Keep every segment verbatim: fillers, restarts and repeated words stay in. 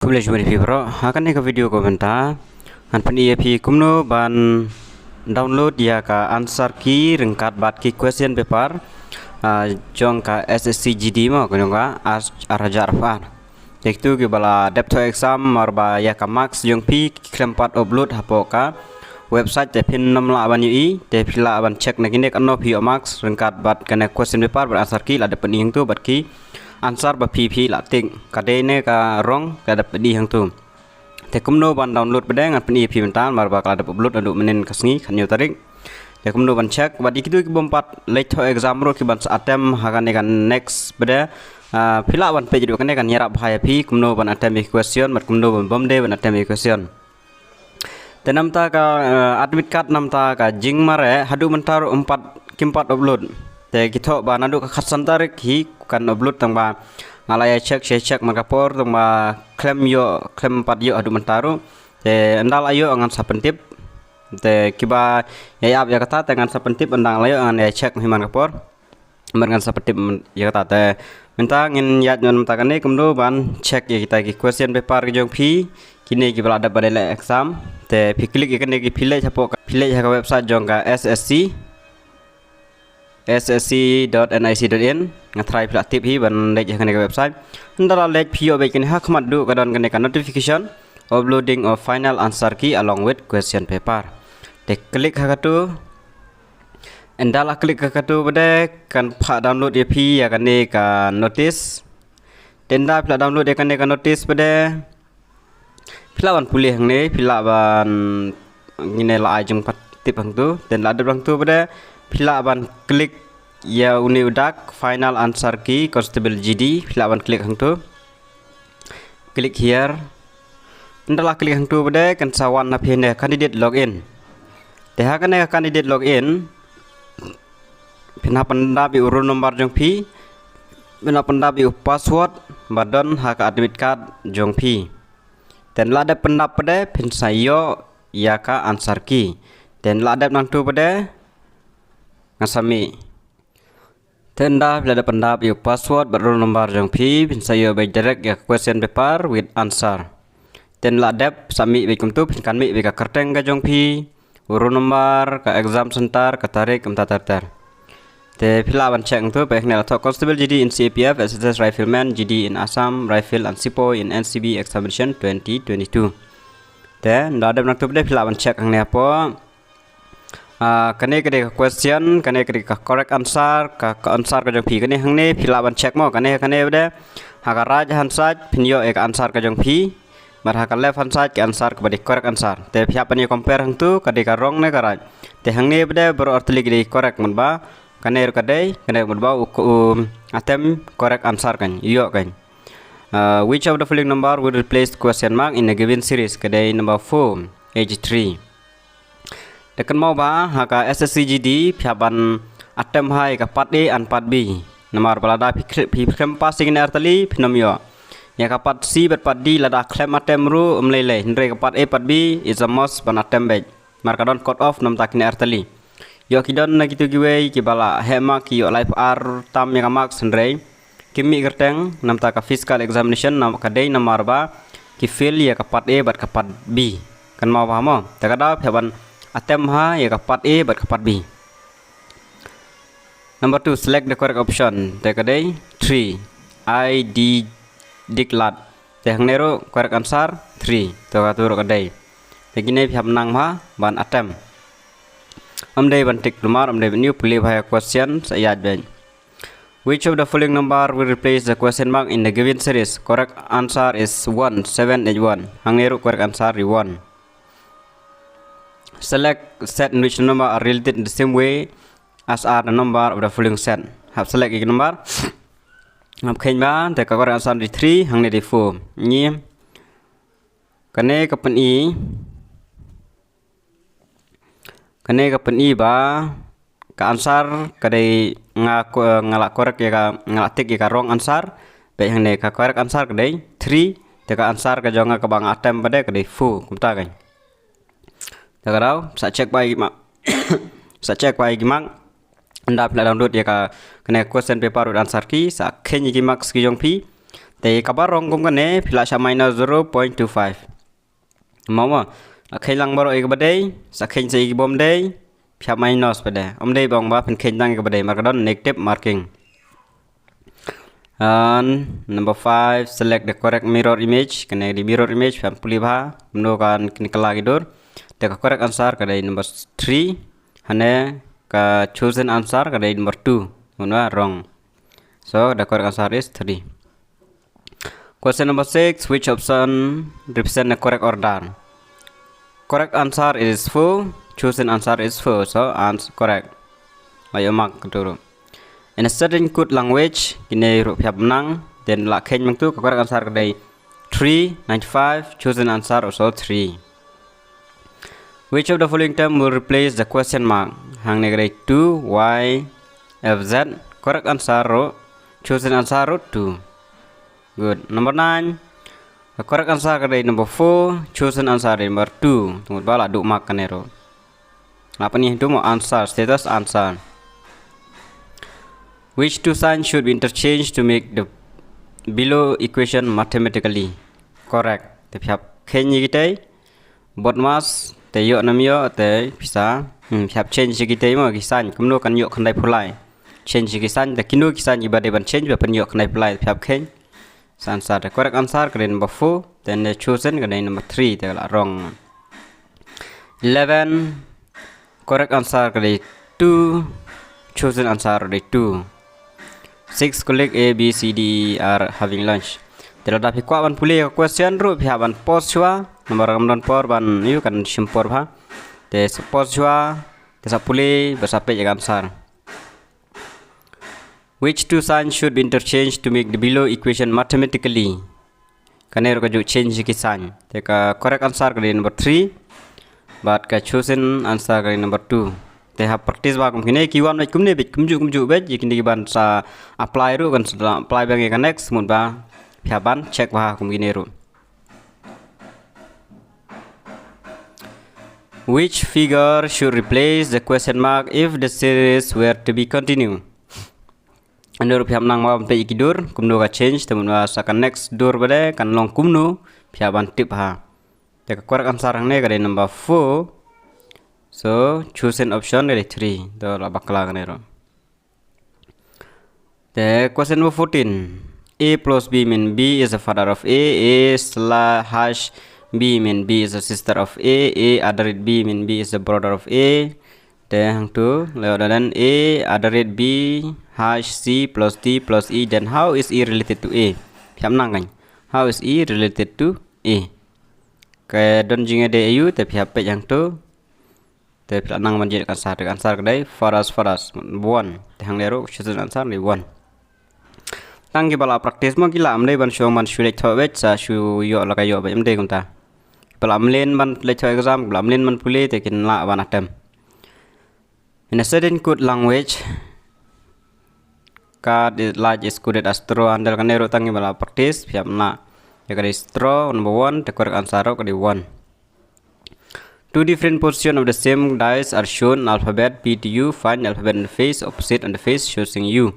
Khublei shibun ïa phi baroh. Ha kane ka video kaba mynta ngan pyni ïa phi kumno ban download ïa ka answer key ryngkat bad ki question paper, ah, jong ka S S C G D mo, ka jong ka ar, ar hajar arphew ar. Te kito kiba la dep thoh exam namar ba ïa ka marks jong phi ki khlem pat upload hapoh ka website, te phin nym lah ban ïohi. Te phi lah ban check na kine katno phi ïoh marks ryngkat bad kane question paper bad answer key la dep pyni hangto bad ki answer ba phi phi la tick. Ka dei ne ka wrong ka dep pyni hangto. Te kumno ban download pat de ngan pyni ïa phi mynta namar ba ka la dep upload naduh mynnin ka sngi khathynñiew tarik. Te kumno ban check bad ïa kito kibym pat leit thoh exam ruh kiban sa attempt ha kane ka next pat de, ah, phi lah ban peit ruh, kane kan ïarap bha ïa phi kumno ban attempt ïa ki question bad kumno ban, bym dei ban attempt ïa ki question. Te namar ka, eh, admit card namar ka jingmareh haduh mynta ruh ym pat, kim pat upload. Te ki thoh ba naduh ka khatsan tarik hi kan upload, tang ba nga la ïa check, ïa check man ka por, tang ba khlem ïoh, khlem pat ïoh haduh mynta ruh. Te ynda la ïoh ngan sa pyntip. Te kiba ïa ap ïa kata te ngan sa pyntip, ynda la ïoh ngan ïa check hi man ka por. Mar ngan sa pyntip ïa kata. Te mynta ngin ïaid noh mynta kane kumno ban check ïa kita ki question paper ki jong phi, kine kiba la dep ban leh exam. Te phi click ïa kane, ki phi leit hapoh ka, phi leit ha ka website jong ka S S C, S S C dot N I C dot in. Nga tharai phi la tip hi ban leit ha kane ka website. Ynda la leit phi ïoh beit kane ha khmat duh ka don kane ka notification uploading of final answer key along with question paper. Te click ha kato. Ynda la click ha kato pat de kan phah download ïa phi ïa kane ka notice. Te ynda phi la download ïa kane ka notice pat de phi lah ban pule hangne, phi lah ban, ngin ïa la ai jingpyntip hangto. Te ynda la dep hangto pat de phi lah ban click ïa une u dak final answer key constable G D, phi lah ban click hangto. Click here. Ynda la click hangto pat de kan sa wan ha phi ne candidate login. Te ha kane ka candidate login phin hap pyndap ïa u roll number jong phi, phin hap pyndap ïa u password ba don ha ka admit card jong phi. Te ynda la dep pyndap pat de phin sa ïoh ïa ka answer key. Te ynda la dep nangto pat de ngan sa mih. Te ynda phi la dep pyndap ïa u password bad roll number jong phi, phin sa ïoh beit direct ïa ka question paper with answer. Te ynda la dep sa mih beit kumto, phin kan mih beit ka kyrteng ka jong phi, u roll number, ka exam center, ka tarik, kumta ter ter. Te phi lah ban check hangto, phi hangne la thoh Constable G D in C A P F, S S S Rifleman, G D in Assam Rifle and Sepoy in N C B examination twenty twenty-two. Te ynda dep nangto pat de phi lah ban check hangne hapoh. Ah, kane ka dei ka question, kane ka dei ka correct answer, ka, ka answer ka jong phi. Kane hangne phi lah ban check mo, kane, kane pat de ha ka right hand side phin ïoh ïa ka answer ka jong phi. Bad ha ka left hand side ka answer kaba dei correct answer. Te phi hap ban ïa compare hangto ka dei ka wrong ne ka right. Te hangne pat de baroh artylli ki dei correct, mut ba kane ruh ka dei, kane mut ba u, u attempt correct answer kan ïoh kan. Ah, which of the following number will replace question mark in a given series? Ka dei number four, H three. Te kynmaw ba ha ka S S C G D phi hap ban attempt ha ïa ka part A and part B. Namar ba lada phi khlem, phi khlem pass ïa kine artylli phin nym ïoh. Ïa ka part C bad part D lada khlem attempt ruh ym lei lei, hynrei ka part A part B is a must ban attempt beit. Namar ka don cut off namar kine artylli. Ïoh ki don na kito kiwei kiba la heh mark ki ïoh laiphew ar tam ïa ka marks, hynrei kim mih kyrteng namar ka physical examination, nam, ka dei namar ba ki fail ïa ka part A bad ka part B. Kynmaw ba mo, te ka daw phi hap ban attempt ha ïa ka part A bad ka part B. Number two, select the correct option. Te ka dei three, I D Diklat. Te hangne ruh correct answer three. Te kato ruh ka dei. Te kine phi hap nang bha ban attempt. Ym dei ban tick lumar, ym dei ban ïoh, pule bha ïa ka question sa ïaid beit. Which of the following number will replace the question mark in the given series? Correct answer is one, seven eight one. Hangne ruh correct answer is one. Select set in which number are related in the same way as are the number of the following set. Hap select ïa ki number. Hap kheiñ ba te ka correct answer dei three, hangne dei four. Ngi kane ka pyni, kane ka pyni ba ka answer ka dei nga ko-, nga la correct ïa ka, nga la tick ïa ka wrong answer. Bad hangne ka correct answer ka dei three, te ka answer ka jong nga kaba nga attempt pat de ka dei four, kumta kan. Te ka daw sa check bha ïa ki mark. Sa check bha ïa ki mark. Ynda phi la download ïa ka, kane question paper with answer key, sa kheiñ ïa ki marks ki jong phi. Te kaba wrong kum kane phi lah shah minus zero point two five. Mo mo. La kheiñ lang baroh ïa kaba dei, sa kheiñ sa ïa ki bym dei, phi hap minus pat de. Ym dei ba ong ba phin kheiñ tang ïa kaba dei, namar ka don negative marking. And number five, select the correct mirror image. Kane ka dei mirror image, phi hap pule bha kumno kan kylla ki dur. Te ka correct answer ka dei number three. Hane ka chosen answer ka dei number two. Kumno, wrong. So the correct answer is three. Question number six, which option represent the correct order? Correct answer is four, chosen answer is four, so answer correct. Ba ïoh mark katto ruh. In a certain code language, kine ruh phi hap nang, then la kheiñ bha tu, ka correct answer ka dei three, ninety-five, chosen answer also three. Which of the following term will replace the question mark? Hangne ka dei two, Y, F Z. Correct answer ruh, chosen answer ruh two. Good. Number nine. The correct answer ka dei number four, chosen answer dei number two. Te mut ba la duh mark kane ruh. La pyni hangtu mo answer, status answer. Which two signs should be interchanged to make the below equation mathematically correct? Te phi hap kheiñ ïa kitei. Bot mas, te ïoh nam ïoh, te pisa. Hmm, phi hap change ïa kitei mo, ki sign, kumno kan ïoh khyndai phew lai. Change ïa ki sign, te kino ki sign kiba dei ban change, ba pynïoh khyndai phew lai, phi hap kheiñ. Sa answer, te correct answer ka dei number four, te ne chosen ka dei number three, te ka la wrong. Eleven, correct answer ka dei two, chosen answer ka dei two. Six colleague A, B, C, D, E are having lunch. Te lada phi kwah ban pule ka question ruh, phi hap ban pause shuwa. Namar kam don por ban ïoh kan shim por bha. Te sa pause shuwa, te sa pule, ba sa peit ïa ka answer. Which two signs should be interchanged to make the below equation mathematically? Kane ruh ka ju change ki sign. Te ka correct answer ka dei number three. Bad ka chosen answer ka dei number two. Te hap practice bha kum kine, ki wan beit kumne beit, kumjuh kumjuh beit, ïa kine ki ban sa apply ruh, kan sa apply biang ïa ka next, mut ba phi hap ban check bha kum kine ruh. Which figure should replace the question mark if the series were to be continued? Hynrei ruh phi hap nang mo ban peit ïa ki dur, kumno ka change, te mut ba sa ka next dur ba dei kan long kumno, phi hap ban tip bha. Te ka correct answer hangne ka dei number four. So, chosen option ka dei three. To la bakla kane ruh. Te question number fourteen. A plus B mean B is the father of A, A slash B mean B is the sister of A, A at the rate B mean B is the brother of A. Te hangtu, leo da dan A at the rate B hash C plus D plus E, then how is E related to A? Phi hap nang kan. How is E related to A? Ka don jingïadei aïu, te phi hap peit hangtu. Te phi lah nang ban jied ka answer, te ka answer ka dei fathers, fathers. One. Te hangne ruh chosen answer dei one. Tang kiba la practice mo ki lah, ym dei ban shu ong ban shu leit thoh beit, sa shu ïoh la ka ïoh beit, ym dei kumta. Kiba la mlien ban leit thoh exam, kiba la mlien ban pule, te kin lah ban attempt. In a certain code language, card is large is coded as straw, hynrei kane ruh tang kiba la practice, phi hap nang. Ïa ka dei straw, number one, te correct answer ruh ka dei one. Two different position of the same dice are shown, alphabet P to U, find alphabet in the face, opposite on the face, choosing U.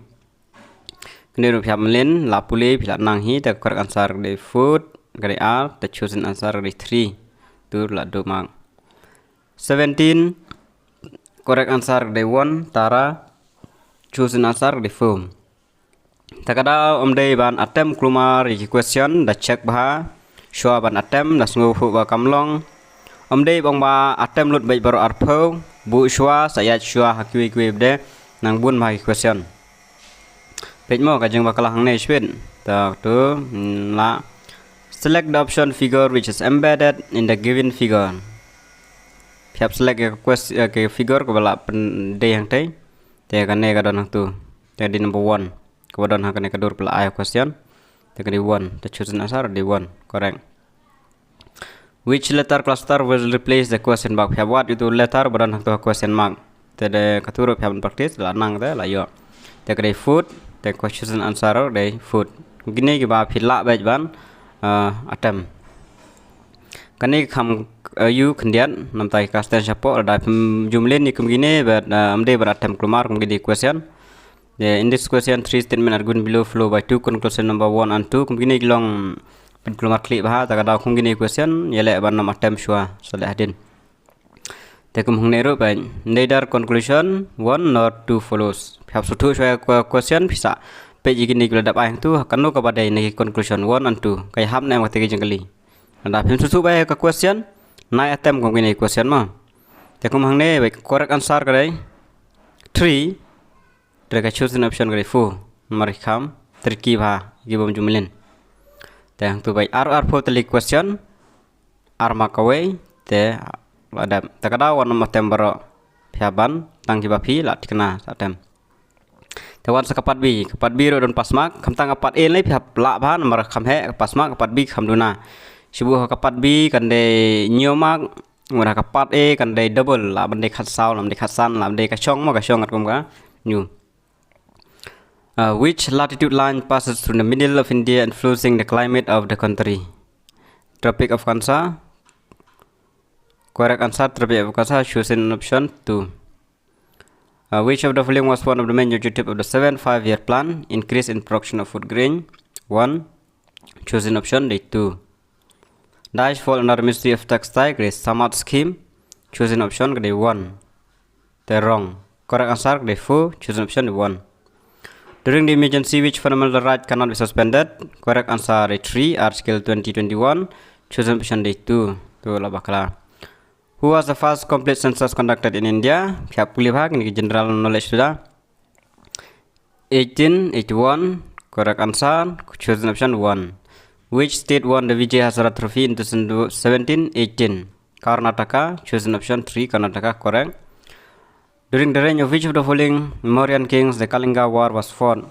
Kane ruh phi hap mlien, la pule, phi lah nang hi, te correct answer ka dei foot, ka dei ar, te chosen answer ka dei three. Tu la duh mark. Seventeen, correct answer ka dei one, tara, chosen answer ka dei four. Te ka daw ym dei ban attempt kulmar ïa ki question, da check bha shuwa ban attempt, da sngewthuh ba kam long. Ym dei ba ong ba attempt lut beit baroh arphew, buh shuwa, sa ïaid shuwa ha kiwei kiwei bad nang bun bha ki question. Peit mo ka jingbakla hangne shibit. Te tu, hmm, la select the option figure which is embedded in the given figure. Phi hap select ïa ka quest-, ïa ka figure kaba la pyndei hangtei. Te kane ka don hangtu. Te dei number one. Kaba don ha kane ka dur ba la ai question. Te ka dei one. Te chosen answer dei one. Correct. Which letter cluster will replace the question mark? Phi hap wad ïa utu letter ba don hangtu ha question mark. Te dei katu ruh phi hap ban practice, la nang te la ïoh. Te ka dei foot, te ka chosen answer ruh dei foot. Kine kiba phi lah beit ban, ah, attempt. Kane ka kham, ah, ïa u khyndiat, namta ki ka stand shapoh, lada phim ju mlien ïa kum kine, bad, ah, ym dei ban attempt kulmar kum kine question. The, in this question, three statement are given below, follow by two conclusion number one and two. Kum kine ki long pynkulmar khlieh bha, ta ka daw kum kine question ïaleh ban nym attempt shuwa sa leh hadien. Te kum hangne ruh ba neither conclusion one nor two follows. Phi hap sngewthuh shuwa ïa ka question, phi sa peit ïa kine ki la dep ai hangtu, kano kaba dei na ki conclusion one and two. Ka ïahap ne em kata ka jingkylli. Lada phim sngewthuh bha ïa ka question, nai attempt kum kine ki question mo. Te kum hangne ba ka correct answer ka dei three. Te ka chosen option ka dei four. Namar ki kham tricky bha, ki bym ju mlien. Te hangtu ba ar ar four tylli ki question, ar mark kawei, te la dep. Te ka daw wan nym attempt baroh. Phi hap ban tang kiba phi la thikna sa attempt. Te wan sa ka part B, ka part B ruh don pass mark, khamtam ka part A lei phi hap lah bha namar kham heh ka pass mark, ka part B kham duna. Shibun ha ka part B kan dei hynñiew mark, namar ha ka part A kan dei double, lah ban dei khatsaw, lah ban dei khatsan, lah ban dei ka shong mo, ka shong katkum ka hynñiew. Uh, which latitude line passes through the middle of India, influencing the climate of the country? Tropic of Cancer. Correct answer, Tropic of Cancer, chosen option two. Uh, which of the following was one of the main objective of the seven five-year plan? Increase in production of food grain. One, chosen option, dei two. Dash fall under Ministry of Textile, ka dei SAMAT scheme. Chosen option, ka dei one. Te wrong. Correct answer, ka dei four. Chosen option, dei one. During the emergency, which fundamental right cannot be suspended? Correct answer, dei three. Article twenty twenty-one. Chosen option, dei two. Tu la bakla. Who was the first complete census conducted in India? Phi hap pule bha, kine ki general knowledge tu da. Eighteen eighty-one, correct answer, chosen option one. Which state won the Vijay Hazare Trophy in two thousand seventeen eighteen? Karnataka, chosen option three, Karnataka, correct. During the reign of which of the following Mauryan kings the Kalinga war was fought?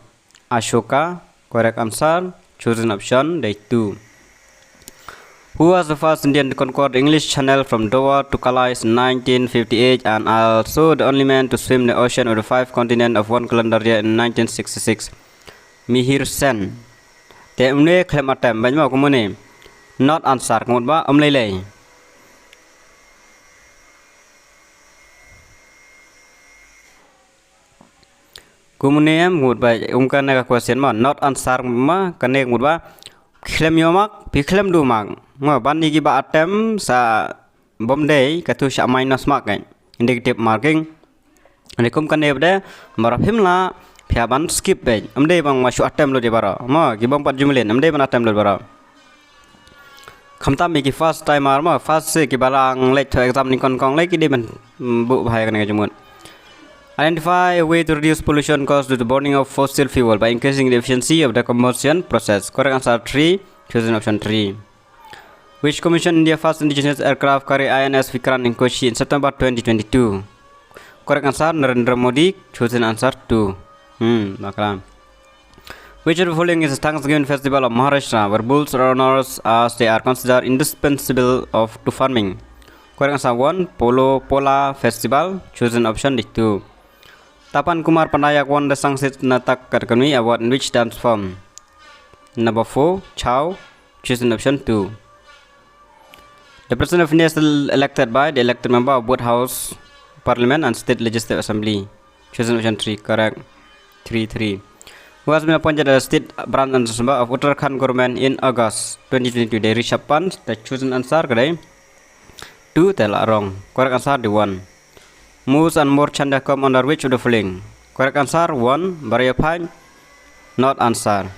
Ashoka, correct answer, chosen option, dei two. Who was the first Indian to conquer the English Channel from Dover to Calais in nineteen fifty-eight and also the only man to swim the ocean of the five continents of one calendar year in nineteen sixty-six? Mihir Sen. Te une khlem attempt, bad mo kumne. Not answer, kumut ba, um lei lei. Kumne em, mut ba, um kane ka question ma, not answer ma, kane mut ba, khlem ïoh mark, phi khlem duh mark. Ma, ban ïa kiba attempt sa bym dei, katu sa minus mark kan. Indicative marking. Ane kum kane bad, mara phim lah, phi hap ban skip bad. Ym dei ban ma shu attempt lut ïa baroh. Ma, ki bym pat ju mlien, ym dei ban attempt lut baroh. Khamtam ïa ki first timer ma, first se kiba la leit to exam nyngkong nyngkong lei ki dei ban, mm, buh bha ïa kane ka jingmut. Identify a way to reduce pollution caused due to burning of fossil fuel by increasing the efficiency of the combustion process. Correct answer three, chosen option three. Which commissioned India first indigenous aircraft carrier I N S Vikrant in Kochi in September twenty twenty-two? Correct answer, Narendra Modi, chosen answer two. Hmm, bakla. Which of the following is a Thanksgiving festival of Maharashtra, where bulls are honored as they are considered indispensable of, to farming? Correct answer one, Polo Pola Festival, chosen option D two. Tapan Kumar Panayak won the Sangit Natak Akademi Award in which dance form? Number four, Chow, chosen option two. The President of India is elected by the elected member of both House Parliament and State Legislative Assembly. Chosen option three, correct. Three three. Who has been appointed as State Branch Anchal Saba of Uttarakhand government in August twenty twenty-two? Dei Rishabh Pant, the chosen answer ka dei two, te la wrong. Correct answer dei one. Moose and Morchand come under which of the following? Correct answer one, Barayaphai. Not answer.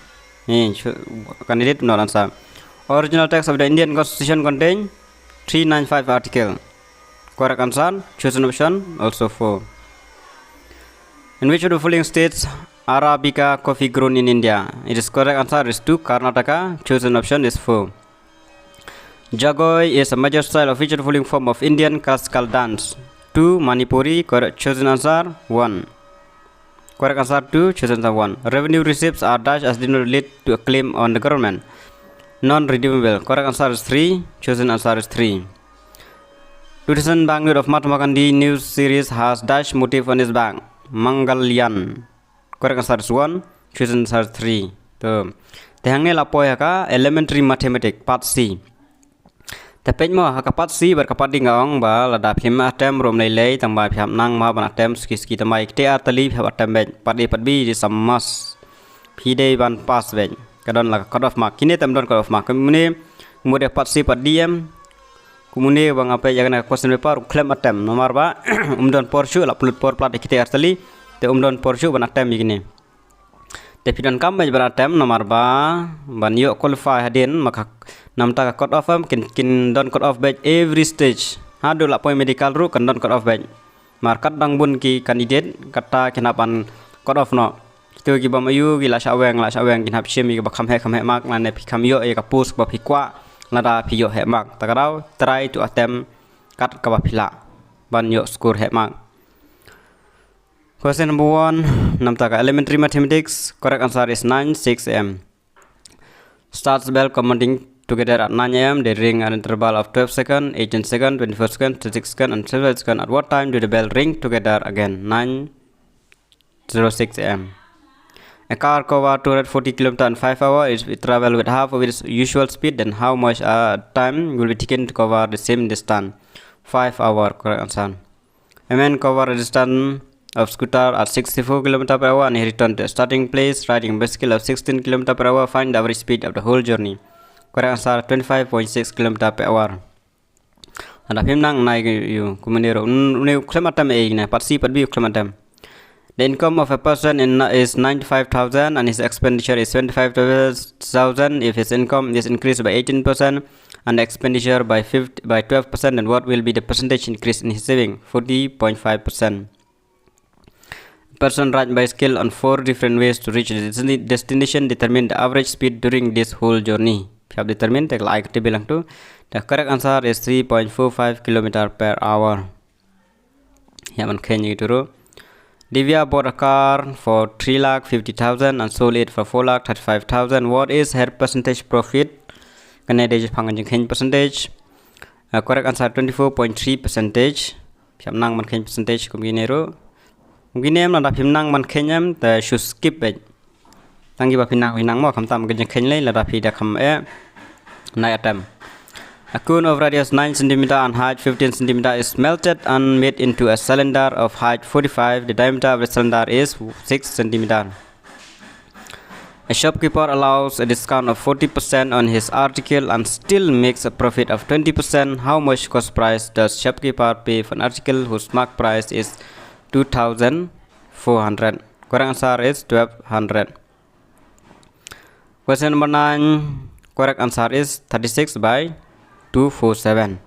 Ni, chu-, candidate not answer. Original text of the Indian Constitution contain three nine five article. Correct answer, chosen option, also four. In which of the following states Arabica coffee grown in India? It is correct answer is two, Karnataka. Chosen option is four. Jagoi is a major style of which of the following form of Indian classical dance? Two, Manipuri. Correct, chosen answer, one. Correct answer two, chosen answer one. Revenue receipts are dash as did not lead to a claim on the government. Non-redeemable. Correct answer is three. Chosen answer is three. Two thousand banknote of Mahatma Gandhi news series has dash motif on its back? Mangalyan. Correct answer is one. Chosen answer is three. To, te hangne la poi ha ka elementary mathematics, part C. Te peit mo, ha ka part C bad ka part D nga ong ba lada phim attempt ruh ym lei lei, tang ba phi hap nang mo ban attempt suki suki, tang ba ïa kita ar tylli phi hap attempt beit. Part A, part B dei sa must. Phi dei ban pass beit. Ka don la ka cut off mark. Kine te ym don cut off mark. Kumne, kumne part C, part D em. Kumne ba nga peit ïa kane ka question paper, u khlem attempt. Namar ba ym don por shuh, la pynlut por palat ïa kita ar tylli. Te ym don por shuh ban attempt ïa kine. Te phi donkam beit ban attempt namar ba ban ïoh qualify hadien, ma ka, namar ka cut off em, kin, kin don cut off beit every stage. Haduh la poi medical ruh kan don cut off beit. Namar katdang bun ki candidate kata kin hap ban cut off noh. Kito ki bym aiu ki la shah weng, la shah weng, kin hap shim ïa kiba kham heh, kham heh mark, lane phi kham ïoh ïa ka post ba phi kwah lada phi ïoh heh mark. Ta ka daw, try to attempt kat kaba phi lah ban ïoh score heh mark. Question number one, namar ka elementary mathematics, correct answer is nine six A M. Stars bell commanding together at nine A M. They ring an interval of twelve second, eighteen second, twenty-four second, thirty-six second, and seventy second. At what time do the bell ring together again? Nine zero six A M. A car cover two hundred forty kilometer in five hours. If it travel with half of its usual speed, then how much uh, time will be taken to cover the same distance? Five hour, correct answer. A man cover a distance of scooter at sixty-four kilometer per hour and he returned to the starting place riding a bicycle of sixteen kilometer per hour. Find the average speed of the whole journey. Correct answer, twenty-five point six kilometer per hour. Lada phim nang nai ïa u kumne ruh. Une u khlem attempt ei ne, part C, part B u khlem attempt. The income of a person in, is ninety-five thousand and his expenditure is seventy-five thousand. If his income is increased by eighteen percent and expenditure by fifty, by twelve percent, then what will be the percentage increase in his saving? Forty point five percent. A person ride bicycle on four different ways to reach the destini-, destination. Determine the average speed during this whole journey. Phi hap determine, te la ai ka table lang tu. The correct answer is three point four five kilometer per hour. Ïa man khein ïa tu ruh. Divya bought a car for three lakh fifty thousand and sold it for four lakh thirty-five thousand. What is her percentage profit? Kane dei jingphang jingkhein percentage. Uh, correct answer, twenty-four point three percentage. Phi hap nang ban khein percentage kum kine ruh. Kum kine em, lada phim nang ban khein em, te shu skip beit. Tang kiba phi nang, phi nang mo, khamtam ka jingkhein lei lada phi da kham eh. Nai attempt. A cone of radius nine centimeter and height fifteen centimeter is melted and made into a cylinder of height forty-five. The diameter of the cylinder is six centimeter. A shopkeeper allows a discount of forty percent on his article and still makes a profit of twenty percent. How much cost price does shopkeeper pay for an article whose marked price is two thousand four hundred? Correct answer is twelve hundred. Question number nine, correct answer is thirty-six by two four seven.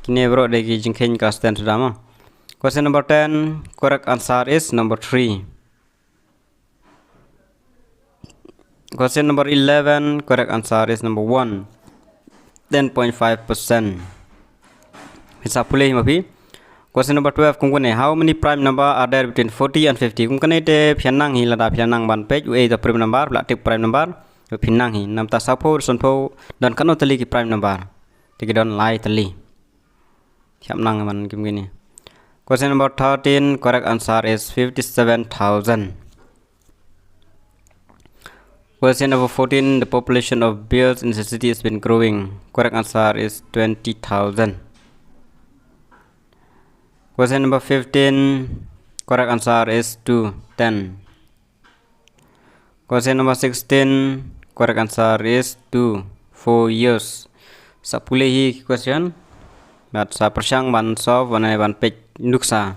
Kine bro dei ki jingkhein ka stand suda mo. Question number ten, correct answer is number three. Question number eleven, correct answer is number one. Ten point five percent. Phin sa pule hi ma phi. Question number twelve, kum kane, how many prime number are there between forty and fifty? Kum kane te phi nang hi lada phi nang ban peit, u ei da prime number, la tip prime number, phi nang hi. Namar ta saphew, sanphew, don katno tylli ki prime number. Te ki don lai tylli. Phi hap nang ban kim kine. Question number thirteen, correct answer is fifty-seven thousand. Question number fourteen, the population of bears in the city has been growing. Correct answer is twenty thousand. Question number fifteen, correct answer is two, ten. Question number sixteen, correct answer is two, four years. Sa pule hi question. Bad sa pyrshang ban solve, ban, ban peit nuksa.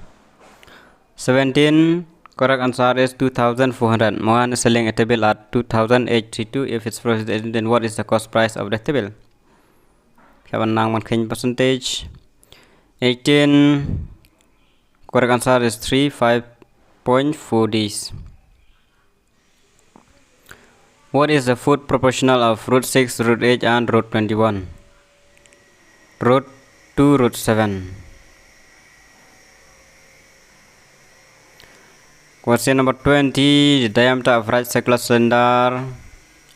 Seventeen, correct answer is two thousand four hundred. Mohan is selling a table at two thousand eight three two. If it's profit, then what is the cost price of the table? Phi hap ban nang ban khein percentage. Eighteen, correct answer is three, five point four days. What is the fourth proportional of root six, root eight, and root twenty-one? Root two, root seven. Question number twenty, the diameter of right circular cylinder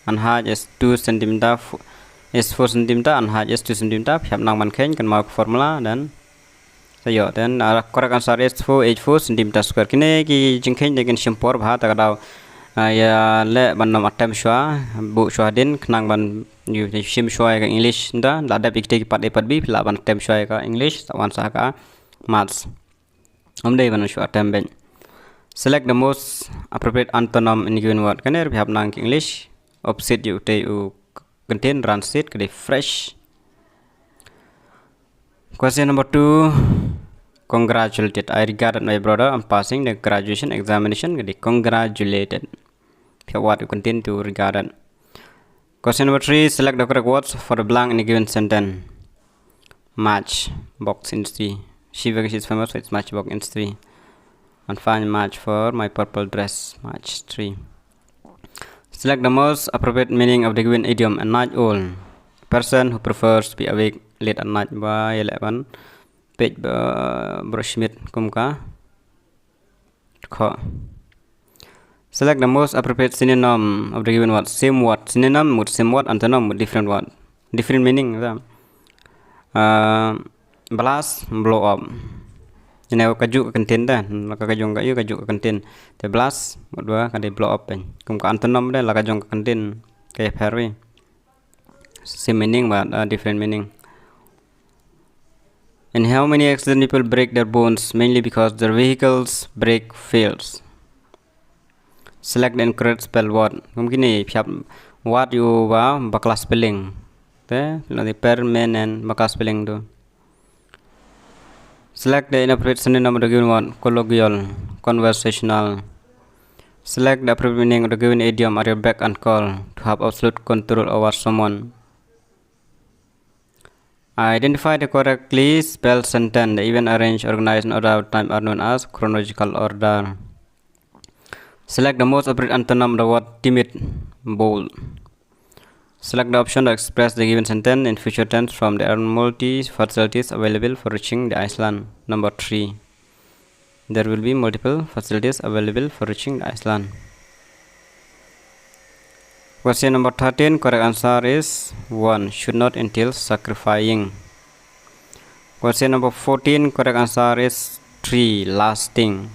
and height is two centimeter, f-, is four centimeter and height is two centimeter. Phi hap nang ban khein, kynmaw formula, then. So, ïoh, then, uh, correct answer is four eight four centimeter square. Kine ki jingkhein dei kin shim por bha, ta ka daw. Ah, ïa leh ban nym attempt shuwa, buh shuwa hadien, khnang ban ïoh shim shuwa ïa ka English, nda, la dep ïa kita ki part A part B, phi lah ban attempt shuwa ïa ka English, sa wan sa ka Maths. Ym dei ban shuwa attempt beit. Select the most appropriate antonym in given word. Kane ruh phi hap nang ka English, opposite ïa utei u kyntien, rancid, ka dei fresh. Question number two. Congratulated. I regarded my brother on passing the graduation examination. Ka dei congratulated. Phi hap wad u kyntien to regarded. Question number three. Select the correct words for the blank in a given sentence. March, box in three. She vacation is famous for its March, box in three. And find match for my purple dress. Match three. Select the most appropriate meaning of the given idiom. A night owl. Person who prefers to be awake late at night. Ba ïaleh ban peit ba brush mid kum ka kho. Select the most appropriate synonym of the given word. Same word. Synonym mut same word, antonym mut different word. Different meaning. Uh, blast, blow up. Ine ka juh ka kyntien da, la ka jong ka ïa ka juh ka kyntien. Te blast, mut ba ka dei blow up pyn. Kum ka antonym da, la ka jong ka kyntien ka ïapher wi. Same meaning but uh, different meaning. In how many accident people break their bones mainly because their vehicles brake fails? Select the incorrect spell word. Kum kine phi hap wad ïa u ba bakla spelling. Te la dei permanent, bakla spelling tu. Select the inappropriate synonym of the given word. Colloquial, conversational. Select the appropriate meaning of the given idiom. Are your beck and call to have absolute control over someone. Identify the correctly spelled sentence. The event arranged, organized in order of time are known as chronological order. Select the most appropriate antonym of the word timid, bold. Select the option that express the given sentence in future tense from the multi facilities available for reaching the island. Number three. There will be multiple facilities available for reaching the island. Question number thirteen, correct answer is one, should not entail sacrificing. Question number fourteen, correct answer is three, lasting.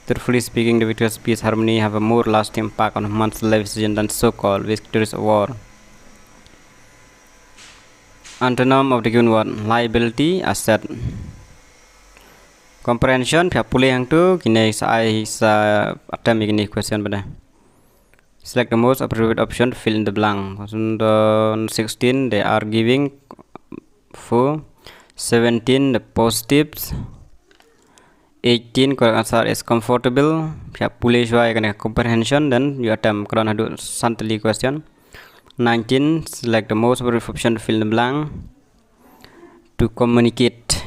Truthfully speaking, the victorious peace harmony have a more lasting impact on human civilization than so-called victories of war. Antonym of the given word, liability, asset. Comprehension, phi hap pule hangtu, kine sa ai sa attempt ïa kine question bad. Select the most appropriate option to fill in the blank. Question the sixteen, they are giving for seventeen, the positives. Eighteen, correct answer is comfortable. Phi hap pule shuwa ïa kane comprehension, then you attempt, ka don haduh san tylli question. Nineteen, select the most appropriate option to fill in the blank. To communicate.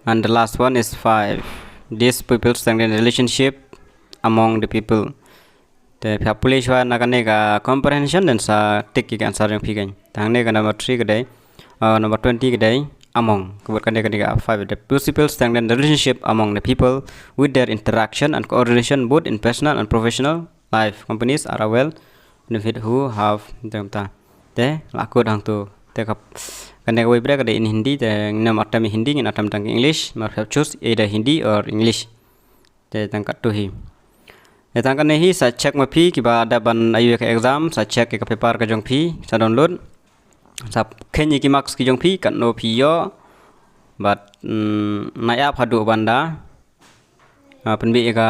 And the last one is five. These people strengthen the relationship among the people. Te phi hap pule shuwa na kane ka comprehension, then sa tick ïa ka answer jong phi kan. Te hangne ka number three ka dei, uh, number twenty ka dei among. Ka bud kane, kane ka five. The principles strengthen the relationship among the people with their interaction and coordination both in personal and professional life. Companies are a well benefit who have them ta. Te la kut hangtu. Te ka, kane kawei pat ka dei in Hindi, te ngin ym attempt Hindi, ngin attempt tang English. Mar phi hap choose either Hindi or English. Te tang katto hi. Te tang kane hi sa check ma phi kiba dep ban ïoh ïa ka exam, sa check ïa ka paper ka jong phi, sa download. Sa kheiñ ïa ki marks ki jong phi, katno phi ïoh. Bad, mm, na ïap haduh ban da, ah, pynbit ïa ka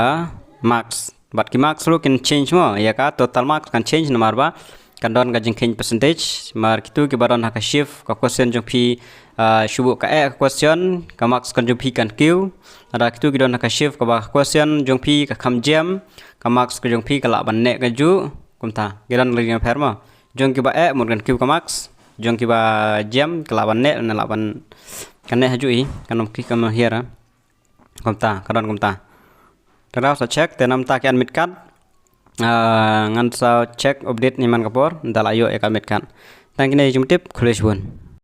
marks. Bad ki marks ruh kin change mo, ïa ka total marks kan change namar ba kan don ka jingkheiñ percentage. Mar kitu kiba don ha ka shift ka question jong phi, ah, shu buh ka eh ka question, ka marks ka jong phi kan kiew. Lada kitu ki don ha ka shift kaba ka question jong phi ka kham jem, ka marks ka jong phi ka lah ban neh kajuh. Kumta ki don lei jingpher mo. Jong kiba eh mut kan kiew ka marks, jong kiba jem ka lah ban neh, na lah ban kan neh hajuh hi, kan ym kiew, kan ym hiar. Kumta, ka don kumta. Te nang sa check, te namar ki admit card. Ah, ngan sa check update hi man ka por, nda la ïoh ïa ka admit card. Tang kine jingtip, khublei shibun.